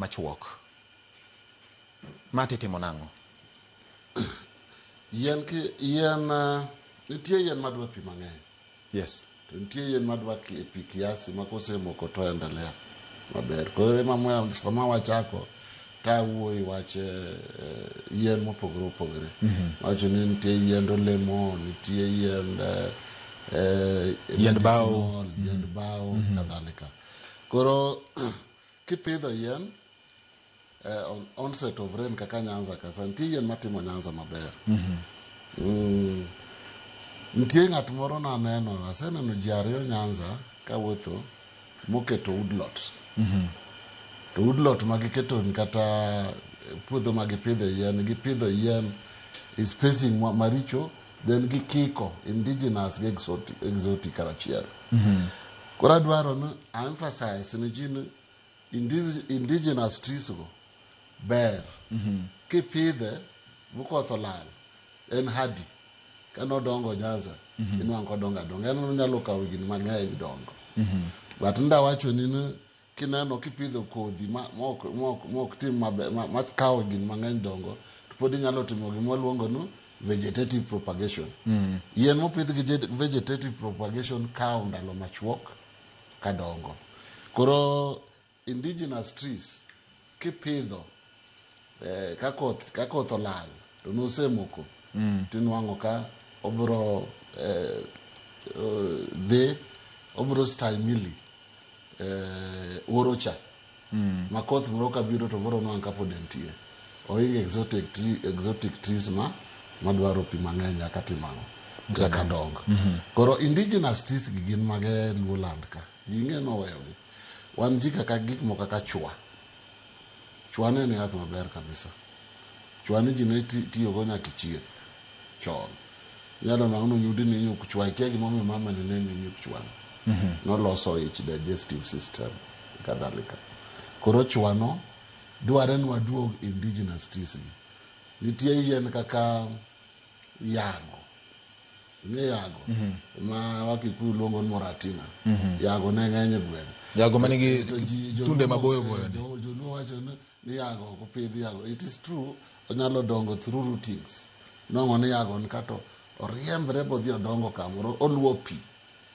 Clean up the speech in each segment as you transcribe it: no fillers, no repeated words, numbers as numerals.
Machuok. Ma titimo nang'o? Yien ki yien nitie yien madwa pi mang'eny. Yes. To nitie yien madwa pi kiasi ma kosemoko to endelea maber. Koro ema moya sama wachako to awuoyo wach yien mopogore opogore. Wacho ni nitie yiend olemo, nitie yiend Yiend bao. medicinal, yiend bao kadhalika. Koro kipidho yien on onset of rain kaka Nyanza kasa nitie yien matimo Nyanza maber. Nitie ng'at moro naneno, aseneno ji ariyo Nyanza kawuotho moketo woodlot. To woodlot ma giketo ni kata puodho ma gipidho yien, gipidho yien e spacing maricho then gikiko indigenous gi exotic karachiel. Koro adwaro ni a emphasize ni ji ni indigenous trees go ber. Kipidhe bukoth olal en hardy. Kanodongo Nyanza, inwang'o kodongo adonga. En onyalo kawo higni mang'eny dongo. But ndawacho ni ni kineno kipidho kodhi ma mok mok mok tim maber ma kawo higni mang'eny dongo to pod inyalo timo gima waluongo ni vegetative propagation. Yien mopidh gi vegetative propagation kawo ndalo machuok kadongo. Koro indigenous trees kipidho ka koth olal to nosemoko tinwang'o ka obro dhi obro stahimili oro cha ma koth moro kabiro to biro nwang' kapod entie. Ohingo exotic tree, exotic trees ma madwaro pi mang'eny nyaka timo ang'o? Nyaka dong. Koro indigenous trees gi gin mage Luoland ka. Ji ng'e noweyogi. Wan ji kaka gik moko kaka chwa. Chwa ne en yath maber kabisa. Chwa ni ji ne tiyogo nyaka e chieth chon. Inyalo nwang'o ni onyudi ni nyuk chwa, ikia gimomiyo mama ni ne mi nyuk chwa no. Noloso ich digestive system kadhalika. Koro chwa no dware ni waduog indigenous trees gi. Nitie yien kaka yago. Ing'e yago? Ma Wakikuyu luongo ni moratina. Yago ne ng'eny e gweng'. Yago manigi To tunde maboyo boyo ni. Joluo wacho ni yago ok opidh yago. It is true, onyalo dongo through rootings. Nwang'o ni yago ni kato oriembre bodhi odongo kamoro, oluwo pi.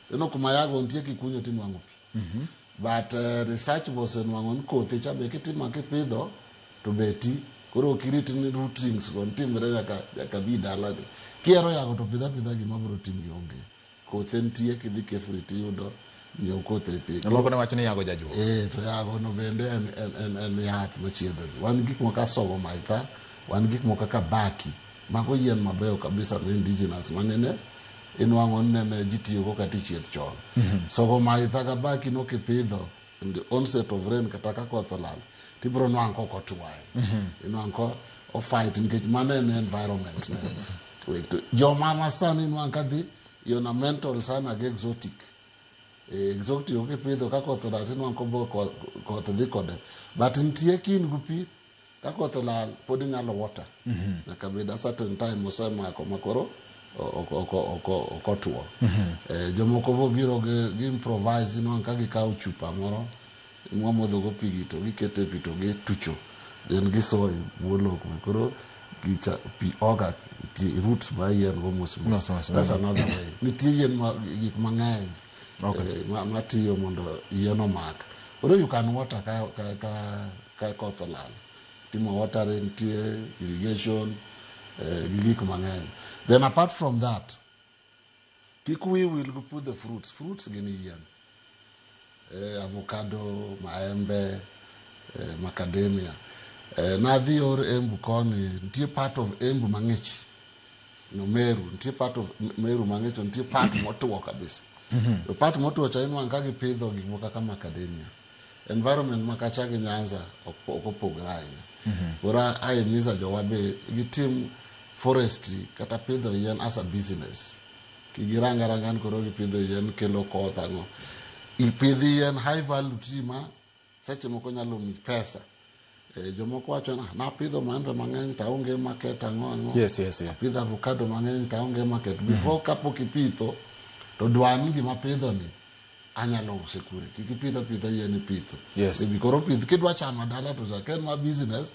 Ineno kuma yago nitie kikunyo tinwang'o pi. But research be osenwang'o ni kothe cha be kitimo kipidho to be ti. Koro ok irit ni rootings go nitimre nyaka bi dalani. Kihero yago to pidh apidha gima biro timi onge. Kothe nitie kidhi Kefri tiyudo nyiew kothe ipidh. Moko ne wacho ni yago jajuok. To yago no bende en yath machiedho ji. Wan gik moko kaka sogo maitha, wan gik moko kaka baki. Mago yien mabeyo kabisa ma indigenous manene inwang'o ni nene ji tiyogo kata e chieth chon. Sogo maitha ga baki no kipidho in the onset of rain kata ka koth olal tibiro nwang'o kok otwo ahinya. Inwang'o ko o fight nikech mano en environment ne. Wek to joma masani inwang'o ka dhi e ornamental sana gi exotic. Exotic ok ipidho ka koth olal tinwang'o ko koth dhi kode. But nitie ka in gi pi ka koth olal pod inyalo water. Nyaka bed a certain time osemako makoro ok otuo. Jomoko bo biro gi improvise inwang'o ka gikawo chupa moro mwamodho go pi gi to giketo e pi to gitucho then gisoyo e bwo lowo kuma koro gicha pi oga roots mar yien go mos mos. Mos mos, That's another way. Nitie yien ma gik mang'eny matiyo mondo yien omak. Koro you can water ka koth olal. Timo watering, nitie irrigation gi gik mang'eny. Then apart from that, kik wiyi wil gi pudho fruits. Fruits gin yien. Avocado, maembe, macadamia. Nadhi yor Embu koni, nitie part of Embu mang'ich. No Meru, nitie part of Meru mang'ich, to nitie part motuo kabisa. To part motuo cha inwang'o ka gipidho gik moko kaka macadamia. Environment ma kacha gi Nyanza ok opogore ahinya. Koro ahimiza jowa be gitim forestry kata pidho yien as a business. Kik girang aranga ni koro gipidho yien kelo koth ang'o. Ipidh yien high value tree ma seche moko nyalo miyi pesa. Jomoko wacho ni napidho maembe mang'eny to aonge market ang'o ang'o. Yes. Apidho avocado mang'eny to aonge market. Before kapok ipitho to dwar ni gima apidho ni Anyalo use kure? Kik ipidh apidha yien ipitho. Yes. Maybe koro pith kidwa chamo dala to ka en ma business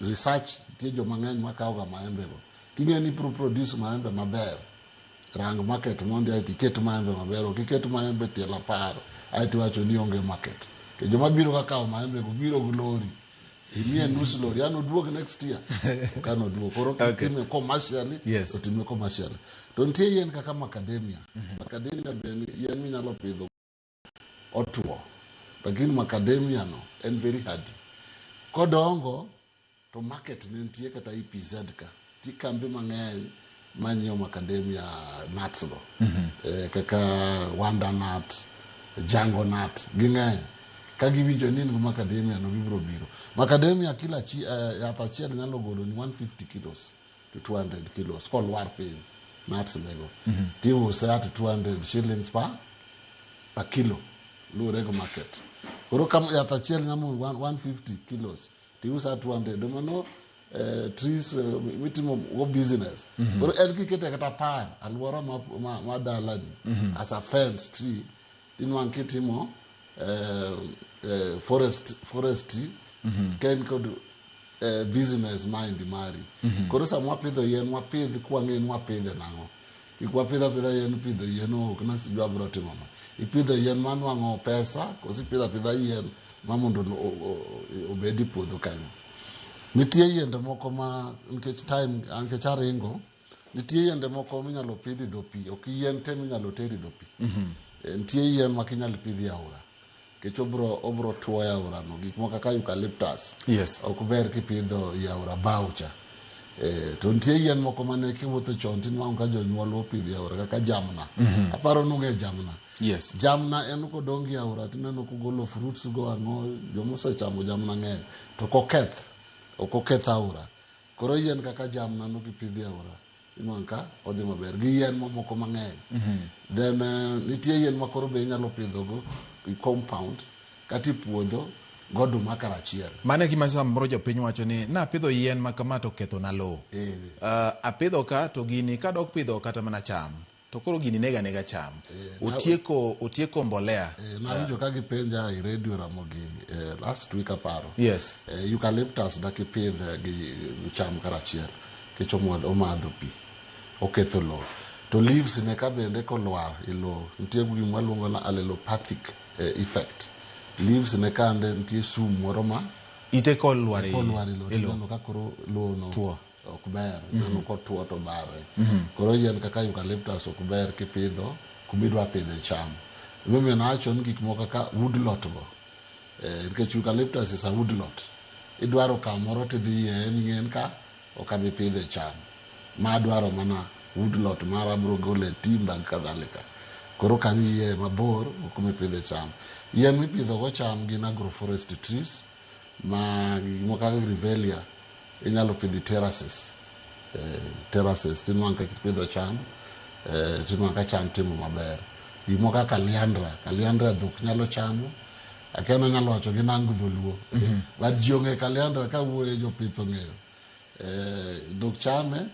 research nitie joma ng'eny makawo ga maembe go. King'e ni ibro produce maembe maber, rang market mondi aeto iket maembe maber. Ok iket maembe tielo 10 aeto iwacho ni onge market. To joma biro ka kawo maembe go biro gi lori. Imiye nus lori, an oduog next year. Ok an oduog. Koro kitime commercially, to time commercially. To nitie yien kaka macadamia. Macadamia be en yien minyalo pidho otuo. Lakini macadamia no en very hardy. Kodongo to market ne nitie kata EPZ ka. Nitie kambi mang'eny manyiewo macadamia nuts go. Kaka Wanda nut, Jango nut, ging'eny. Ka giwinjo ni in gi macadamia no gibiro biro. Macadamia kilo yath achiel nyalo golo ni 150 kilos to 200 kilos kolwar piny nuts nego. Tiuse at 200 shillings per kilo luwore gi market. Koro ka yath achiel nyamo 150 kilos tiuse at 200 to mano trees mitimo go business. Koro en kikete kata par alwora ma dalani as a fence tree tinwang' kitimo forestry ka in kod business mind mari. Koro sama wapidho yien wapidh kwang'e ni wapidhe nang'o. Kik wapidh apidha yien pidho yien ok na sijui abiro timo ma. Ipidho yien manwang'o pesa koso ipidho apidha yien ma mondo obed e puodho kanyo. Nitie yiende moko ma nikech time nikech aringo nitie yiende moko minyalo pidh e dho pi ok yien te minyalo ter e dho pi. Nitie yien ma kinyal pidh e aora nikech obro tuo e aora no gik moko kaka eucalyptus. Ok ber kipidho e aora Bau cha. To nitie yien moko mane kiwuotho chon tinwang'o ka jonyuol opidho e aora kaka jamna. Aparo nung'e jamna. Jamna en kodongo e aora tineno kogolo fruits go ang'o jomosechamo jamna ng'eny to ok oketh aora. Koro yien kaka jamna no kipidho e aora inwang'o ka odhi maber gi yien mamoko mang'eny. Then nitie yien ma koro be inyalo pidho go i compound kata i puodho goduma karachiel. Mano e gima samoro jopiny wacho ni napidho yien ma kama to okethona lowo. Apidho ka to gini kadok pidho kata mana cham to koro gini nega nega cham. Otieko mbolea. Nawinjo ka gipenja e radio Ramogi last week aparo. Eucalyptus dak ipidh gi cham karachiel nikech omadho pi oketho lowo. To leaves ne ka bende kolwar e lowo nitie gima waluongo ni allelopathic effect. Leaves ne kande nitie sum moro ma ite kolwar e kolwar e lowo tineno ka koro lowo no tuo. Ok ber, ineno kotuo to bare. Koro yien kaka eucalyptus ok ber kipidho kumidwa pidhe cham. Emomiyo nawacho ni gik moko kaka woodlot go nikech eucalyptus is a woodlot. Idwaro kamoro tidhi iye en ka ok abi pidhe cham. Ma dwaro mana woodlot mara abiro gole timber gi kadhalika. Koro kanyo iye mabor ok mipidhe cham. Yien mipidho go cham gin agroforestry trees ma gik moko kaka grevillea inyalo pidho terraces. Terraces tinwang'o ka ipidho cham tinwang'o ka cham timo maber. Gik moko kaka calliandra, calliandra dhok nyalo chamo. Akia ni anyalo wacho gi nang dholuo. But ji ong'eyo calliandra ka wuoyo jopith ong'eyo. Dhok chame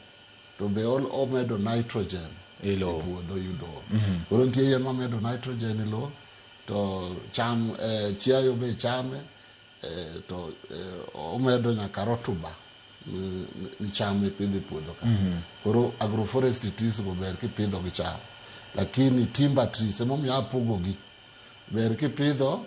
to be omedo nitrogen e lowo. E puodho yudo. Koro nitie yien mamedo nitrogen e lowo to cham chiayo be chame to omedo nyaka rotuba ni cham mipidho e puodho ka. Koro agroforestry trees go ber kipidho gi cham. Lakini timber trees emomiyo apogo gi. Ber kipidho